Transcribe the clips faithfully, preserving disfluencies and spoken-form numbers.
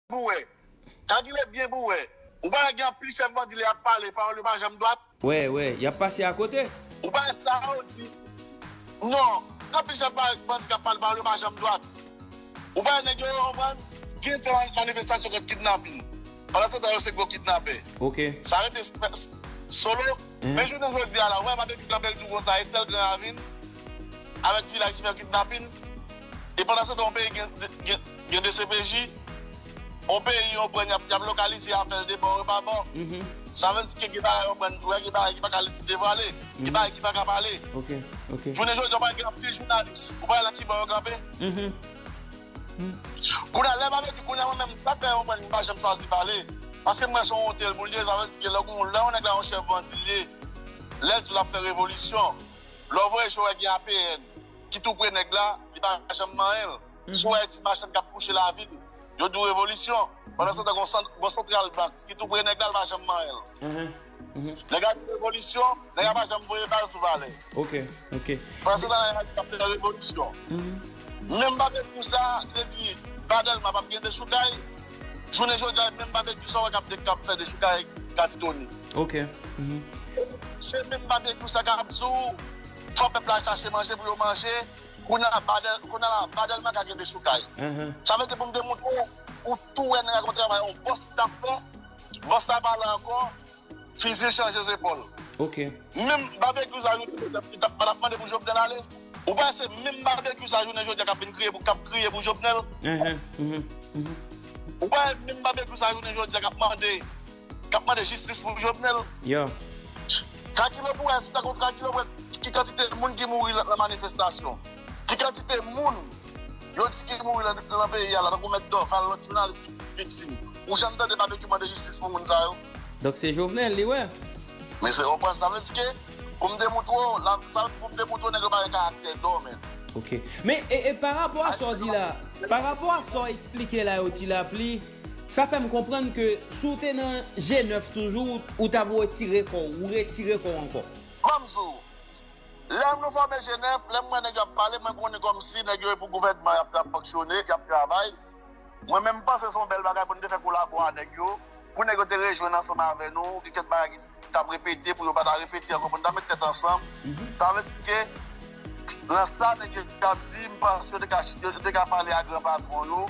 pou wè. Kalkile byen pou wè. Ou pa wè gen anpil chèf bandi lè y ap pale, pawòl yo pa janm dwat? Wè, wè, y ap pase akote. Ou pa wè sa yo di? Non, gen anpil chèf bandi k ap pale, pawòl yo pa janm dwat. Ou pa wè nèg yo, yo konprann? Gen fè manifestasyon kont kidnapin. Pandan se tan, yo se gwo kidnapè. Ok. Sa rete s-, s-, solo. Mhm. Men jounen jodi a la, ou wè, pa depi kanpe l tou konsa, e sèl Gran Ravin avèk vilaj ki fè kidnapin. E pandan se tan, yon peyi gen, gen, gen D C P J, yon peyi, yon pran, y ap, y ap lokalize afè l de bò e pa bò. Mhm. Sa vle di ke gen bagay yon pran tou, gen bagay ki pa ka devwale, gen Mhm. bagay ki pa ka pale. Ok, ok. Jounen jodi a, pa gen anpil jounalis. Ou pa wè nan ki bò yo kanpe? Mhm. Kounye a, lè m ap di, kounye a, mwen menm, sa k fè yon pran, m pa janm chwazi pale. Paske m wè se yon wonte l pou l ye, sa vle di ke lè yon, lè yon nèg la yon chèf bandi l ye, lè l di l ap fè revolisyon, lè w voye je w wè gen A P N ki tou pre nèg la, li pa janm manyen l. Si w wè ti machann k ap kouche lavil, yo di w revolisyon. Pandan se tan, gon sant-, gon santral bank ki tou pre nèg la, l pa janm manyen l. Mhm, mhm. Nèg la di revolisyon, nèg la pa janm voye bal sou Valè. Ok, ok. Pandan se tan, nèg la di k ap fè revolisyon. Mhm. Menm babekyou sa, te di, pa Dèlma p ap gen dechoukay. Jounen jodi a, menm babekyou sa, w wè k ap de-, k ap fè dechoukay Katitoni. Ok. Mhm. Se menm babekyou sa k ap di w, fò pèp la chache manje pou yo manje. Kounye a, Badèl-, kounye a la, Badèlma ka gen dechoukay. Mhm. Sa vle di pou m te montre w, ou tou wè nèg la gon travay, yon bòs li t ap fè, bòs la pa la ankò, fizi l chanje zepòl. Ok. Menm babekyou sa, li t ap, li t ap, pa t ap mande pou Jovenel ale. Ou pa wè se menm babekyou sa, jounen jodi a, k ap vin kriye pou, k ap kriye pou Jovenel? Mhm, mhm, mhm. Ou pa wè menm babekyou sa, jounen jodi a, k ap mande k ap mande jistis pou Jovenel. Yo. Kalkile pou wè, si w ta konn kalkile pou wè ki kantite moun ki mouri nan, nan manifestasyon. Ki kantite moun yo di ki mouri nan, nan peyi a la, tankou Mèt Dorval, lòt jounalis ki viktim. Ou janm tande babekyou mande jistis pou moun sa yo? Donk se Jovenel, li wè. Men se konprann, sa vle di ke, pou m te montre w, la, sa, pou m te montre w, nèg yo pa gen karaktè dò, men. Ok. Men, e, e pa rapò a sa w di la, pa rapò a sa w eksplike la, yo ti lapli, sa fè m konprann ke si w te nan G nèf toujou, ou t ap retire kò w, ou retire kò w ankò. Ban m di w, lè nou fòme G nèf, lè m wè nèg yo ap pale, mwen konnen kòmsi nèg yo e pou gouvènman y ap, y ap fonksyone, y ap travay. Mwen menm, m panse se yon bèl bagay pou n te fè kolabo a nèg yo, pou nèg yo te rejwenn ansanm avè nou, gen kèk bagay ki t ap repete, pou yo pa ta repete ankò, pou n ta met tèt ansanm. Mhm. Sa vle di ke nan sa nèg yo t ap di, m panse yo te ka, yo te ka pale a gran patwon yo,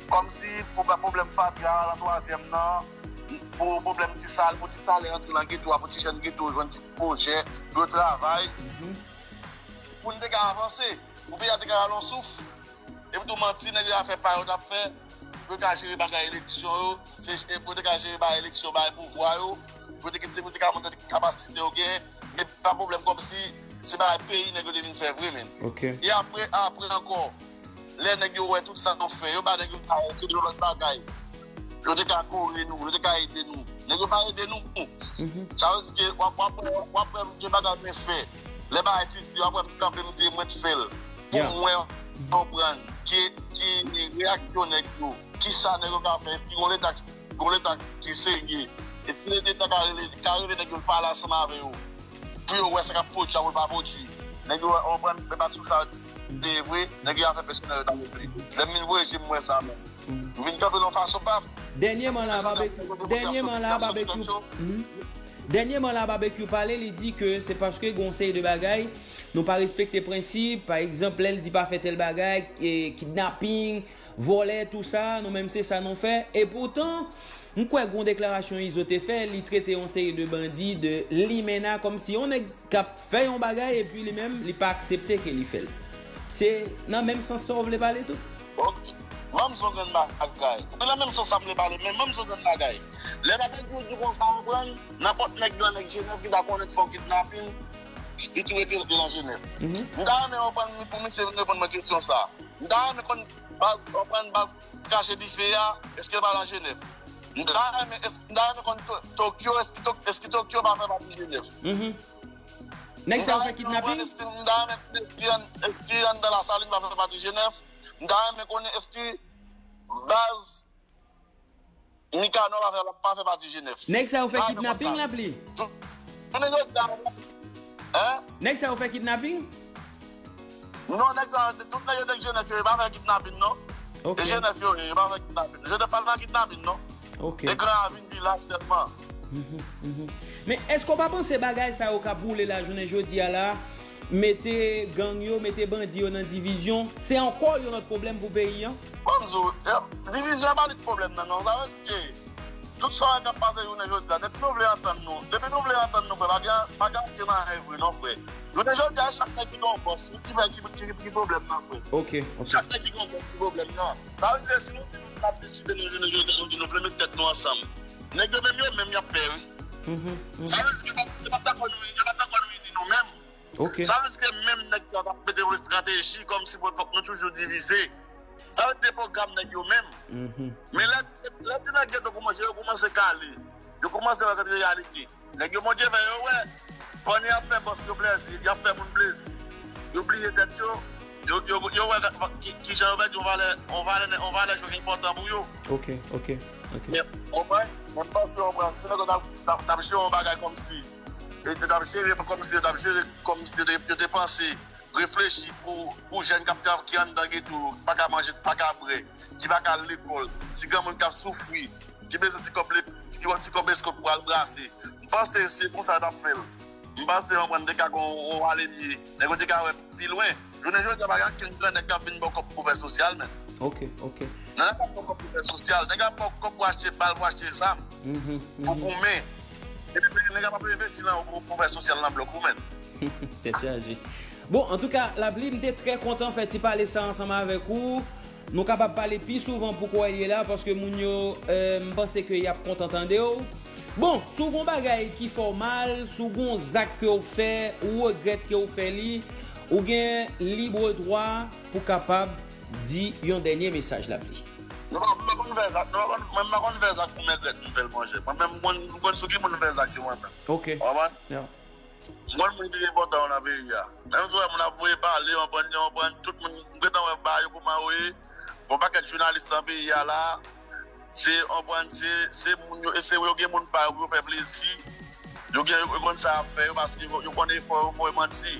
kòmsi pou pwoblèm fatra a nan twazyèm nan, pou pwoblèm ti sal, pou ti salè rantre nan geto a, pou ti jèn geto jwenn ti pwojè, pou yo travay, mhm, pou n te ka avanse, pou peyi a te ka rale yon souf. Epi tou manti, nèg yo afè pa yo t ap fè, pou yo ka jere bagay eleksyon yo, se, pou yo te ka jere bagay eleksyon, bagay pouvwa yo, pou yo te, pou yo te ka montre kapasite yo genyen, men pa pwoblèm kòmsi se bagay peyi nèg yo te vin fè vre, men. Ok. E apre, apre ankò, lè nèg yo wè tout sa yo fè, yo ba nèg yo kay, se yon lòt bagay. Yo te ka kore nou, yo te ka ede nou. Nèg yo pa ede nou. Mhm. Sa vle di ke w ap, w ap, w ap wè m gen bagay mwen fè. Lè bagay ti di, w ap wè m kanpe, m di mwen t fè l. Pou m wè, konprann, ki, ki reyaksyon nèg yo. Kisa nèg yo ka fè? Èske gon leta, gon leta ki serye? Èske leta ka rele, ka rele nèg yo pale ansanm avè yo? Pou yo wè sa k ap pwodui a, pou l pa pwodui. Nèg yo, w konprann, men pa sou sa te vre, nèg yo afè pèsonèl yo ta regle. Lè m vin voye je m wè sa, men. M vin kanpe nan fason pa m. Dènyèman la, Babekyou, dènyèman la, Babekyou, hmm? Dènyèman la, Babekyou pale, li di ke se paske gon seri de bagay, nou pa respekte prensip, pa egzanp, lè l di pa fè tèl bagay, e, kidnaping, vòlè, tou sa, nou menm se sa nou fè. E poutan, m kwè gon deklarasyon Izo te fè, li trete yon seri de bandi de limena, kòmsi yon nèg k ap fè yon bagay epi li menm, li pa aksepte ke li fè l. Se nan menm sans sa w vle pale tou? Ok. Ban m di w yon grenn bagay. Ou nan menm sans sa m vle pale, men ban m di w yon grenn bagay. Lè Babekyou di konsa, w konprann, nenpòt nèg nan nèg G nèf ki ta konnen fè yon kidnaping, li tou retire l nan G nèf. Mhm. M ta renmen w konprann pou misye vin reponn mwen kesyon sa. M ta renmen konn baz, w konprann baz kache dife a, èske l pa nan G nèf? M ta renmen, èske, m ta renmen konn To-, Tokyo, èske Tok-, èske Tokyo pa fè pati G nèf? Mhm. Nèg sa yo fè kidnaping? M ta renmen konn èske, èske Anndan Lasalin pa fè pati G nèf? M ta renmen konnen èske baz Mikanò pa fè, pa fè pati G nèf? Nèg sa yo fè kidnaping, Lapli? Jounen jodi a, hein? Nèg sa yo fè kidnaping? Non, nèg sa, tout nèg yo te G nèf yo, yo pa fè kidnaping, non. Ok. E Jenèf yo ye, yo pa fè kidnapin. Jenèf pa nan kidnapin, non. Ok. E Gran Ravin vilaj sèlman. Mhm, mhm. Men èske w pa panse bagay sa yo k ap boule la jounen jodi a la, mete gang yo, mete bandi yo nan divizyon, se ankò yon lòt pwoblèm pou peyi an? Bon, m di w, eh, divizyon pa li k pwoblèm nan, non. Sa vle di ke tout sa w wè k ap pase jounen jodi a, depi nou vle antann nou, depi nou vle antann nou, frè, pa gen, pa gen anyen vre, non, frè. Jounen jodi a, chak nèg ki gen yon bòs, wi, ki fè, ki, ki, ki pwoblèm nan, frè. Ok, ok. Chak nèg ki gen yon bòs, ki pwoblèm nan. Sa vle di, si nou di nou ap deside nan jounen jodi a, nou di nou vle met tèt nou ansanm. Nèg yo menm, yo menm, y ap pè, wi. Mhm, mhm. Sa vle di, yo p ap, yo p ap dakò nou, yo p ap dakò nou ini nou menm. Ok. Sa vle di ke menm nèg sa yo t ap mete yon estrateji kòmsi pou fòk nou toujou divize. Sa vle di se pwogram nèg yo menm. Mhm. Men lè, lè ti nèg geto kòmanse, yo kòmanse kale. Yo kòmanse wè kèk reyalite. Nèg yo Bondye fè yo wè. Pandan y ap fè bòs yo plèzi, y ap fè moun plèzi. Yo bliye tèt yo. Yo, yo, yo wè ki, ki jan yo pèdi yon valè, yon valè, yon valè ki enpòtan pou yo. Ok, ok, ok. Men, w konprann? Men m panse, w konprann, si nèg yo t ap, t ap, t ap jere yon bagay kòmsi, e, t ap jere kòmsi, yo t ap jere kòmsi yo te, yo te panse, reflechi pou, pou jèn k ap tra-, ki anndan geto, ki pa ka manje, ki pa ka bwè, ki pa ka al lekòl, ti granmoun k ap soufri, ki bezwen ti kòb le, ti, ti kòb eskòt pou al brase. M panse se konsa yo t ap fè l. M panse, w konprann, te ka gon, gon ale lye. Nèg yo te ka wè pi lwen. Jounen jodi a, pa gen okenn gran nèg k ap vin ba w kòb pou fè sosyal, menn. Ok, ok. Nèg ap ba w kòb pou fè sosyal. Nèg ap ba w kòb pou achte bal, pou achte zam, mhm, pou goumen. Epi nèg ap ap envesti nan ou pou, pou fè sosyal nan blòk ou, menn. Tèt chaje. Bon, antouka, Lapli, m te trè kontan fè ti pale sa ansanm avèk ou. Nou kapab pale pi souvan pou kwè l ye la, paske moun yo, eh, m panse ke y ap kontan tande w. Bon, si w gon bagay ki fè w mal, si w gon zak ke w fè, ou regrèt ke w fè li, ou gen lib dwa pou kapab di yon dènye mesaj, Lapli. Nou pa, m pa konn fè zak, nou pa konn, mwen m pa konn fè zak pou m regrèt m fè l, monchè. Mwen menm, m konn, m konn sou ki moun m fè zak yo, mwen menm. Ok. W konprann? Yeah. M konn moun ki enpòtan yo nan peyi a. Menm si w wè moun ap voye pale, w konprann, w konprann, tout moun, m gentan wè ba yo kòman yo ye. Gon pakèt jounalis nan peyi a la, se, w konprann, se, se moun yo, e se yo gen moun pa yo pou yo fè plezi. Yo gen, yo konn sa y ap fè yo, paske yo, yo konn efò yo fè, yo manti.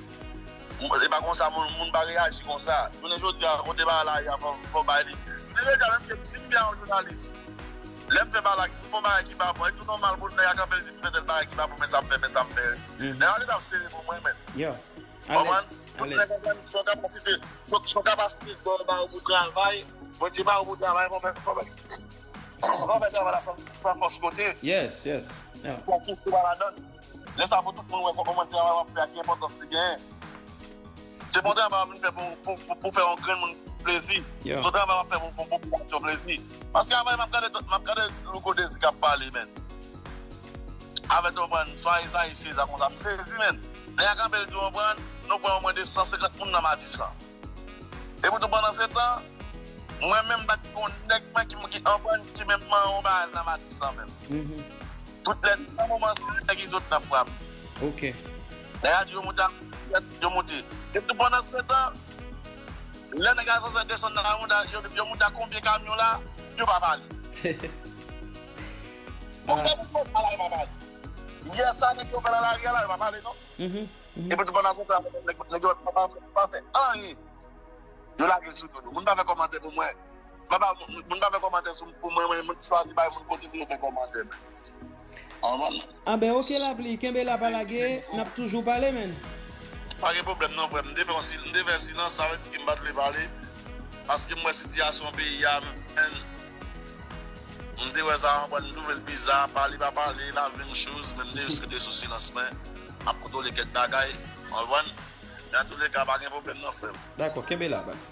E pa konsa, moun, moun pa reyaji konsa. Jounen jodi a, kote bagay la ye a, fò, fò bay li. Jounen jodi a, menm ke si m gen yon jounalis, lè m fè bagay, m fè yon bagay ki pa bon, e tou nòmal pou nèg la kanpe l di m fè tèl bagay ki pa bon, men sa m fè, men sa m fè. Mhm. Nèg la gentan ap sere pou mwen, menn. Yeah. Konprann? Tout nèg konprann, se yon kapasite, se, se yon kapasite Bondye ba yo pou travay. Bondye ba yo pou travay, fò fè, fò fè, fò fè travay la san, san fòs kote. Yes, yes. Yeah. Fò koute pa ladan l. Lè sa pou tout moun wè kòman travay w ap fè a, ki enpòtans li genyen. Se pa yon travay w ap vin fè pou, pou, pou, pou fè yon grenn moun plezi. Yeah. Se yon travay w ap fè pou, pou, pou popilasyon plezi. Paske avè m ap gade, m ap gade Louko Dezi k ap pale, menn. Avè w konprann, swa Ezayi Seza konsa, m sezi, menn. Nèg la kanpe l di w konprann, nou pran omwen de san senkant moun nan Matisan. Epi tou pandan se tan, mwen menm m pa t gon nèg mwen ki, ki konprann ki menm manyen yon bagay nan Matisan menm. Mhm. Tout lè nan moman sa, nèg Izo t nan frape. Ok. Nèg la di yo moute a, yo moute. Epi tou pandan se tan, lè nèg la sanse desann nan la, yo, yo moute a konbyen kamyon la, yo pa pale. Bon, ah. Lè moun yo pale, yo pa pale. Yè sa, nèg yo fè nan lari a la, yo pa pale, non. Mhm, mhm. Epi tou pandan se tan, nèg, nèg yo pa, pa, pa fè anyen. Yo lage l sou do nou. Moun pa fè kòmantè pou mwen. Papa, moun, moun pa fè kòmantè sou, pou mwen, mwen, moun chwazi bay moun kote pou yo fè kòmantè, menn. Anben, ok, Lapli, kenbe la, pa lage, n ap toujou pale, menn. Pa gen pwoblèm non, frè m. M te fè yon sil-, m te fè silans, sa vle di ke m pa t vle pale. Paske m wè sitiyasyon peyi a, menn. M te wè sa, anpwen, m twouve l biza, pale pa pale, la menm choz, men m te jis rete sou silans mwen. M ap kontwole kèk bagay, anpwen. Men antouleka, pa gen pwoblèm non, frè m. Dakò, kenbe la, baz.